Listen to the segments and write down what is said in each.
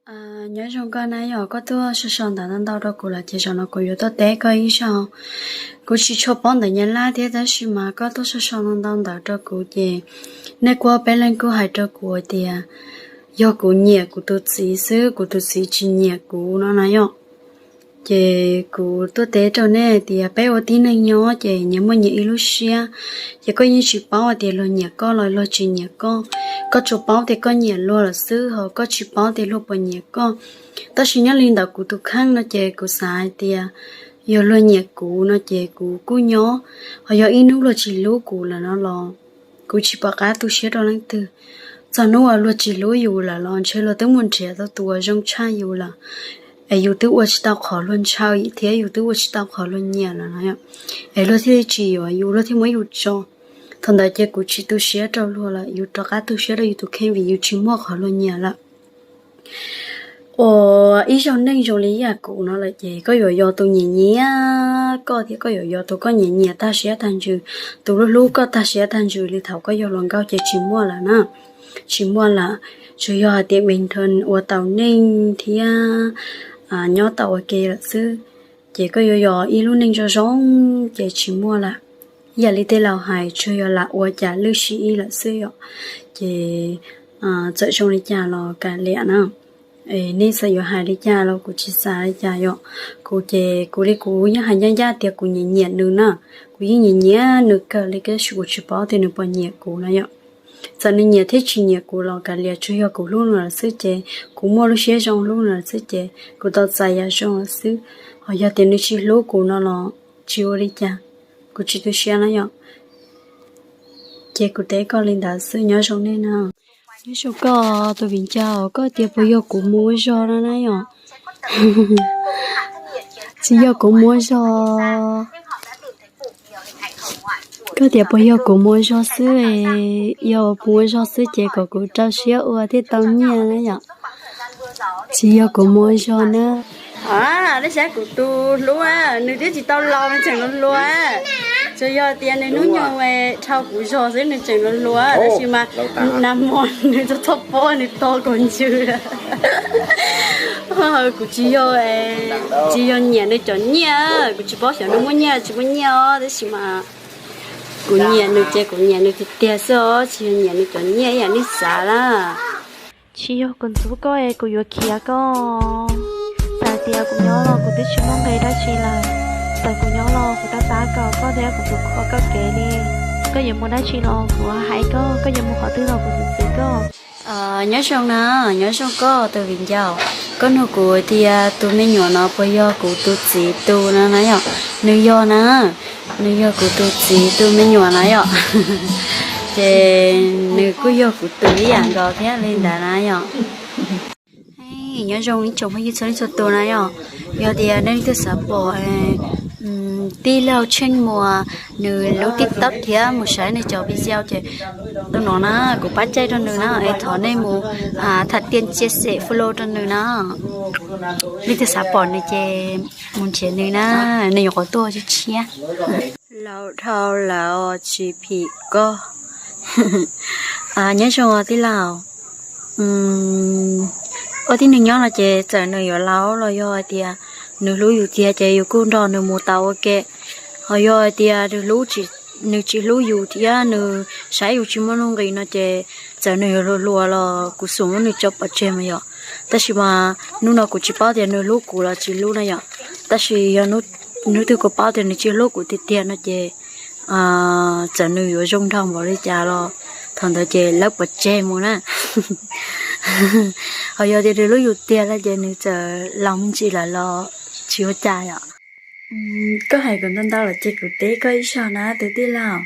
Nyob zoo koj na yom, koj tuaj sau sau ntawv ntau ntau rau kuv lawm ces zaum no kuv yuav tuaj teb koj ib zaug. Kuv tsis tshua paub ntawv Nyab Laj thiab tab sis mas koj tuaj sau sau ntau ntau ntawv rau kuv ces nej kuj peb leeg kuj hais rau kuv hais tias yog kuv nyiam kuv tus txiv xwb, kuv tus txiv tsis nyiam kuv no na yom. Ces kuv tuaj teb rau nej tias peb ua tib neeg nyob ces nyias muaj nyias ib lub siab, ces koj yeej tsis paub hais tias luag nyiam koj los luag tsis nyiam koj. Koj tsuas paub tias koj nyiam luag lawm xwb, ho koj tsis paub tias luag puas nyiam koj. Tab sis nyob li ntawm kuv tus kheej no ces kuv xav hais tias yog luag nyiam kuv no ces kuv kuj nyob, ho yog ib hnub luag tsis hlub kuv lawm no los kuv tsis pom qab tu siab rau leej twg. Txog hnub uas luag tsis hlub yus lawm los ntshe luag twb mus nrhiav tau tus uas zoo tshaj yus lawm, es yus twb ua tsis tau qhov luag ntshaw thiab yus twb ua tsis tau qhov luag nyiam lawm no, es luag thiaj li tsis yuav yus, luag thiaj muab yus tso. Thaum ntawd ces kuv tsis tu siab rau luag lawm, yus rov qab tu siab rau yus tus kheej vim yus tsis muaj qhov luag nyiam lawm. Ua ib zaug neej zoo li yam kuv no lawm ces koj yuav yog tus nyiam nyiam koj thiab koj yuav yog tus koj nyiam nyiam tag siab tag ntsws, tus hlub hlub koj tag siab tag ntsws li thaum koj yog hluas nkauj ces tsis muaj lawm na. Tsis muaj lawm, tsuas yog hais tias bình thường ua tau neej thiab nyob tau ua ke lawm xwb, ces koj yuav yog ib lub neej zoo zoo ces tsis muaj lawm. Yam li tej laus hais tsuas yog lam ua cas lwj sim ib lawm xwb yom. Ces txawm zoo li cas los kav liam na. Nej txawm yuav hais li cas los kuv tsis xav li cas yom. Kuv ces kuv li kuv yeej hais ncaj ncaj tias kuv nyiam nyiam nws na. Kuv yeej nyiam nyiam nws kawg li tab sis kuv tsis paub tias nws puas nyiam kuv na yom. Txawm nws nyiam thiab tsis nyiam kuv los kav liam, tsuas yog kuv hlub nws lawm xwb ces kuv muaj lub siab zoo hlub nws lawm xwb ces kuv tau txais yam zoo lawm xwb. Ho yog tias nws tsis hlub kuv no los tsis ua li cas, kuv tsis tu siab na yom. Ces kuv teb koj li ntawd xwb, nyob zoo nej na. Nyob zoo koj tus viv ncaus, koj tias puas yog kuv mus ua zog no na yom? Tsis yog kuv mus ua zog. Koj tias puas yog kuv mus ua zog xwb, yog mus ua zog xwb ces kom kuv rau siab ua thiaj tau nyiaj na yom. Tsis yog kuv mus ua zog na. Tab sis kuv tus hlub nws twb tsis tau laus nws tseem hluas hluas, tsuas yog tias nws hnub nyoog dhau kuv zog xwb nws tseem hluas hluas tab sis mas nag hmo nws txhob txhob pob nws to kom ntsws. Kuv tsis yog, tsis yog nyiam nws cov nyiaj, kuv tsis paub xyov nws muaj nyiaj tsis muaj nyiaj os tab sis mas kuv nyiam nws ces kuv nyiam nws tiag tiag xwb os, tsis yog nyiam nws cov nyiaj ib yam nej xav na. Tsis yog kuv ntxub koj es kuv yuav khiav koj. Txawm tias kuv nyob los kuv twb tsis muaj nqe dab tsi lawm. Txawm kuv nyob los kuv tab tab kaum koj thiab kuv tus khuam koj kev li. Koj yuav mus dab tsi los kuv hais koj, koj yuav mus qhov twg los kuv txwv txwv koj. Nyob zoo na, nyob zoo koj tus viv ncaus. Koj nug kuv tias tus me nyuam no puas yog kuv tus txiv tus no na yom. Nws yog na, nws yog kuv tus txiv tus me nyuam na yom. Ces nws kuj yog kuv tus ib yam nkaus thiab li ntawd na yom. Nyob zoo ib tsoom phooj ywg txhua leej txhua tus na yom. Yog tias nej leej twg xav pom tij laug Tsheej Muas nws lub TikTok thiab mus saib nws cov video ces tus no na, kuv pab caij rau nws na es thov nej mus tham tias chia sẻ follow rau nws na. Leej twg xav pom nws ces mus nrhiav nws na, nws nyuam qhuav tuaj tshiab tshiab. Laus dhau lawm tsis phim koj. Nyob zoo tij laug. Ua tib neeg nyob no ces txawm nws yuav laus los yog hais tias nws hlub yus tiag ces yus kuj nrog nws mus tau ua ke. Ho yog hais tias nws hlub, nws tsis hlub yus thiab nws saib yus tsis muaj nuj nqis no ces txawm nws yuav hluas hluas los kuv xum muab nws tso pov tseg mas yom. Tab sis mas hnub no kuv tsis paub tias nws hlub kuv los tsis hlub na yom. Tab sis yog hnub twg kuv paub tias nws tsis hlub kuv tiag tiag no ces txawm nws yuav zoo nraug npaum li cas los thaum ntawd ces lawv pov tseg mus na. Ho yog tias nws hlub yus tiag no ces nws txawm laus me ntsis lawm los tsis ua cas yom. Koj hais kuv ntau ntau lawm ces kuv teb koj ib zaug na tus tij laug.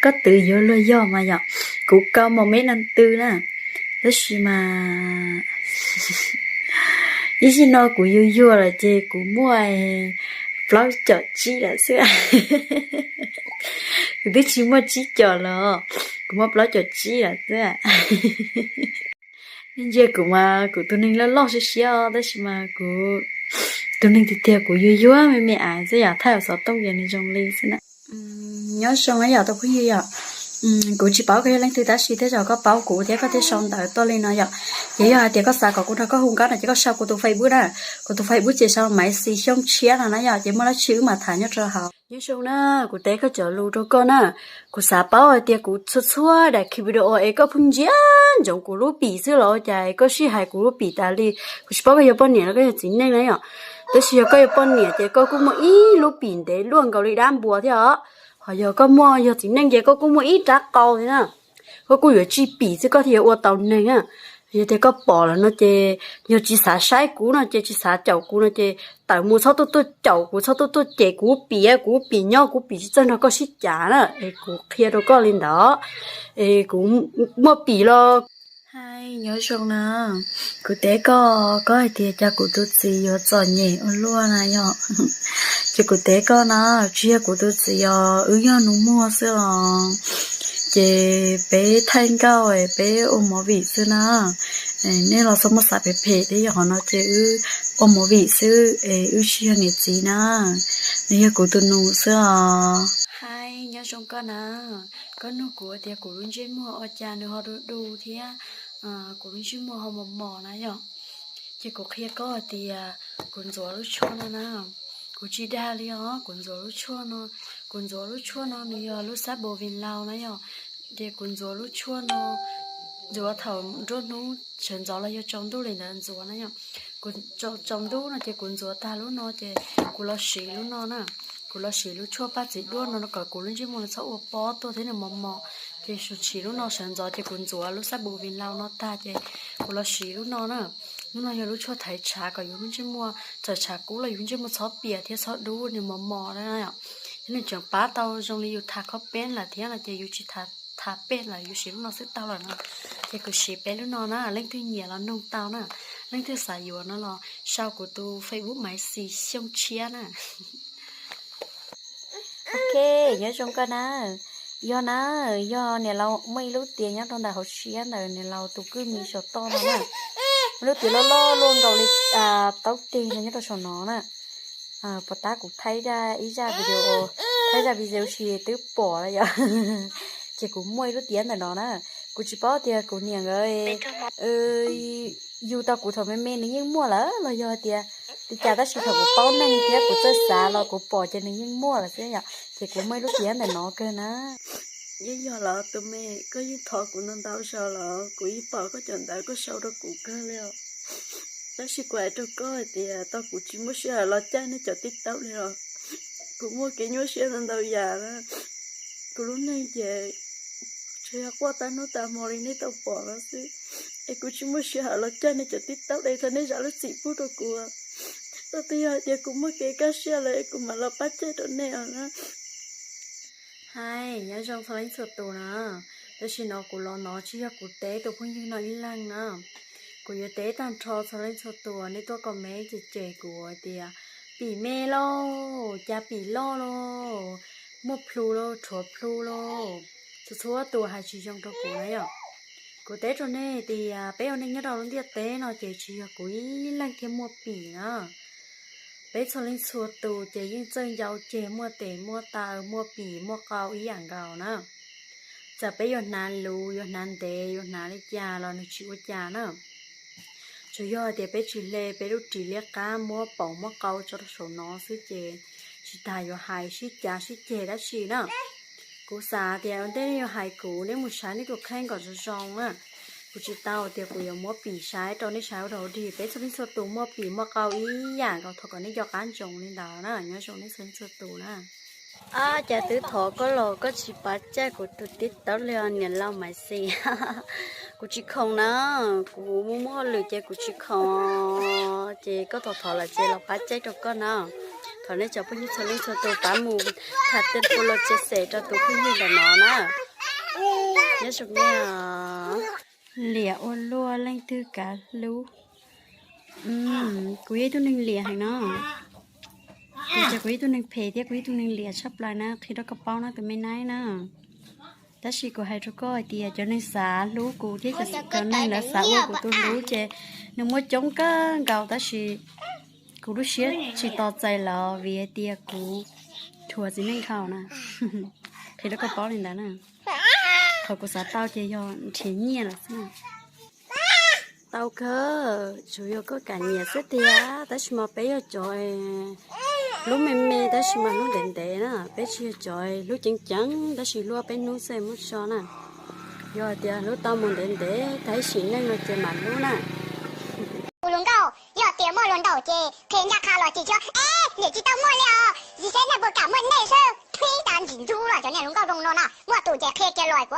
Koj twv yuav luag yog mas yom, kuv kau mos meb no twv na. Tab sis mas ib zaug no kuv yuag yuag lawm ces kuv muaj plaub caum tsib lawm xwb. Kuv twb tsis muaj tsib caum los, kuv muaj plaub caum tsib lawm xwb. Nej ntsia kuv mas kuv tus neeg loj loj siab siab tab sis mas kuv tus neeg tiag tiag kuv yuag yuag me me ais xwb yom, thaij xov tooj ces nws zoo li xwb na. Nyob zoo yom tus phooj ywg yom. Kuv tsis paub koj yog leej twg tab sis tej zaum koj paub kuv thiab koj thiaj sau ntawv tuaj li no yom. Ces yog hais tias koj xav kom kuv nrog koj hu nkauj no ces koj sau kuv tus Facebook na. Kuv tus Facebook ces sau Maiv Xis Xyooj Tshiab no na yom, ces muaj dab tsi wb mam tham nyob rau hauv. Nyob zoo na, kuv teb koj cov lus rau koj na. Kuv xav paub hais tias kuv txhua txhua daim video es koj pheej ntsia ntsoov kuv lub pim xwb los ua cas koj sij hais kuv lub pim tas li. Kuv tsis paub koj yog poj niam los koj yog txiv neej na yom. Tab sis yog koj yog poj niam ces koj kuj muaj ib lub pim ntev luaj nkaus li dab npua thiab os. Ho yog koj muaj yog txiv neej ces koj kuj muaj ib rab qau thiab na. Koj kuj yuav tsij pim xwb koj thiaj yuav ua tau neeg na. Yog tias koj pom lawm no ces yog tsis xav saib kuv no ces tsis xav caum kuv no ces tawm mus txhob tuaj tuaj caum kuv, txhob tuaj tuaj cem kuv pim, kuv pim nyob kuv pim tsis txawj nrog koj sib cav na. Es kuv qhia rau koj li ntawd. Es kuv muaj pim los hais nyob zoo na. Kuv teb koj, koj hais tias cas kuv tus txiv yuav txom nyem ua luaj na yom. Ces kuv teb koj na, tsis yog kuv tus txiv os, wb yog nus muag xwb os. Ces peb thaij nkauj es peb ua movie xwb na. Nej los txhob muaj xav phem phem thiab, yog qhov no ces wb ua movie xwb es wb tsis yog niam txiv na. Nws yog kuv tus nus xwb os. Hais nyob zoo koj na, koj nug kuv tias kuv lub ntsej muag ua cas nws ho du du thiab kuv lub ntsej muag ho mos mos na yom. Ces kuv qhia koj hais tias kuv ntxuav lub tshuaj no na, kuv tsis dag li os, kuv ntxuav lub tshuaj no, kuv ntxuav lub tshuaj no nws yog lub xab bos Vim Laus na yom. Ces kuv ntxuav lub tshuaj no, ntxuav thaum nruab hnub sawv ntxov los yog tsaus ntuj li ntawd ntxuav na yom. Kuv tsaus ntuj no ces kuv ntxuav tag lub no ces kuv los siv lub no na. Kuv los siv lub tshuaj paj txiv duaj no kom kuv lub ntsej muag txhob ua pob tuaj thiab nws mos mos. Ces siv lub no sawv ntxov ces kuv ntxuav lub xab bos Vim Laus no tag ces kuv los siv lub no na. Lub no yog lub tshuaj thaiv tshav kom yus lub ntsej muag txawm tshav kub los yus ntsej muag txhob piam thiab txhob dub nws mos mos na. Thiab nws tseem pab tau zoo li yus tha khob peeb lawm thiab no ces yus tsis tha peej lawm yus siv lub no xwb tau lawm no. Ces kuv siv peb lub no na, leej twg nyiam los nug tau na, leej twg xav yuav no los sau kuv tus Facebook Maiv Xis Xyooj Tshiab na. Ok, nyob zoo koj na. Yog na, yog niam laus muaj ib lub tiav nyob rau ntawm hauv siab ntawm niam laus tus kwj mi saum toj no na. Muaj lub tiav loj loj luaj nkaus li taub teg no nyob rau saum no na. Puas tab kuv thaij ib zaj video, thaij zaj video tsis twb pom lawm yom. Ces kuv muaj ib lub tiav ntawm no na. Kuv tsis paub tias kuv niam nkawd yug tau kuv thaum me me nws yeej muaj lawm los yog tias li cas, tab sis thaum kuv paub neeg thiab kuv txawj xav los kuv pom ces nws yeej muaj lawm xwb yom. Ces kuv muaj ib lub tiav ntawm no kawg na. Yeej yog los tus me, koj yeej thov kuv ntau ntau zaus los kuv yeej pom koj cov ntawv koj sau rau kuv kawg li os. Tab sis kuv hais rau koj hais tias tau kuv tsis muaj sij hawm los caij nej cov TikTok li os. Kuv muaj kev nyuaj siab ntau ntau yam na. Kuv lub neej ces tsuas yog quaj tas hnub tas hmo li nej tau pom no xwb. Es kuv tsis muaj sij hawm los caij nej cov TikTok li, thov nej zam lub txim pub rau kuv. Tau twg yog hais tias kuv muaj kev kaj siab lawm es kuv mam los pab caij rau nej os na. Hais nyob zoo txhua leej txhua tus na. Tam sim no kuv los no tsis yog kuv teb tus phooj ywg no ib leeg na. Kuv yuav teb tag nrho txhua leej txhua tus nej tuaj comment cem cem kuv hais tias pim me lauj, cas pim loj lauj, muaj plhu lauj, rhuav plhu lauj. Txhua txhua tus hais tsis zoo rau kuv na yom. Kuv teb rau nej tias peb ua neej nyob rau lub ntiaj teb no ces tsis yog kuv ib leeg thiaj muaj pim na. Peb txhua leej txhua tus ces yeej txawj ncau ceg, muaj tes muaj taw, muaj pim muaj qau ib yam nkaus na. Txawm peb yuav hnav luv, yuav hnav ntev, yuav hnav li cas los nws tsis ua cas na. Tsuas yog tias peb tsis hle peb lub ris liab qab muab paum muab qau tso rau saum no xwb ces tsis tas yuav hais sib cav sib ceg dab tsi na. Kuv xav tias ua ntej nej yuav hais kuv nej mus saib nej tus kheej kom zoo zoo na. Kuv tsis tau tias kuv yuav muab pim saib rau nej saib ua dog dig, peb txhua leej txhua tus muaj pim muaj qau ib yam nkaus, thov kom nej nco qab ntsoov li ntawd na, nyob zoo nej txhua leej txhua tus na. Ab, cas twb thov koj los koj tsis pab caij kuv tus TikTok li os niam laus Maiv Xis. Kuv tsis khoom na, kuv muaj muaj hauj lwm ces kuv tsis khoom, ces koj thov thov lawm ces los pab caij rau koj na. Thov nej cov phooj ywg txhua leej txhua tus pab mus tham tej tus los chia sẻ rau tus phooj ywg ntawm no na. Nyob zoo nej. Liam ua luaj leej twg kav hlub. Kuv yog ib tug neeg liam heev no. Kuv ces kuv ib tug neeg phem thiab kuv ib tug neeg liam tshaj plaws na, qhia rau koj paub na tus me naib na. Tab sis kuv hais rau koj hais tias cov neeg xav hlub kuv thiab cov neeg lawv xav ua kuv tus hlub ces nws muaj coob kawg nkaus tab sis kuv lub siab tsis tos txais los vim hais tias kuv rhuav txiv neej dhau na. Qhia rau koj paub li ntawd na. Qhov kuv xav tau ces yog nrhiav nyiaj lawm xwb na. Tau kawg, tsuas yog koj kam nyiam xwb tiag, tab sis mas peb yog cov lub me me tab sis mas hlub ntev ntev na, peb tsis yog cov hlub ceev ceev tab sis hlub peb hnub xwb muab so na. Yog hais tias hlub tau mus ntev ntev tag ib sim neej no ces mam hlub na. Tus hluas nkauj yog tias muaj hluas nraug ces qhia ncaj qha los tsis tshua, es niam tsis tau muaj li os, tsis saib nej puas kam muaj nej seb, thib tas ntsis ntub los cov niag hluas nkauj zoo no na, muaj tus ces qhia kiag los kuv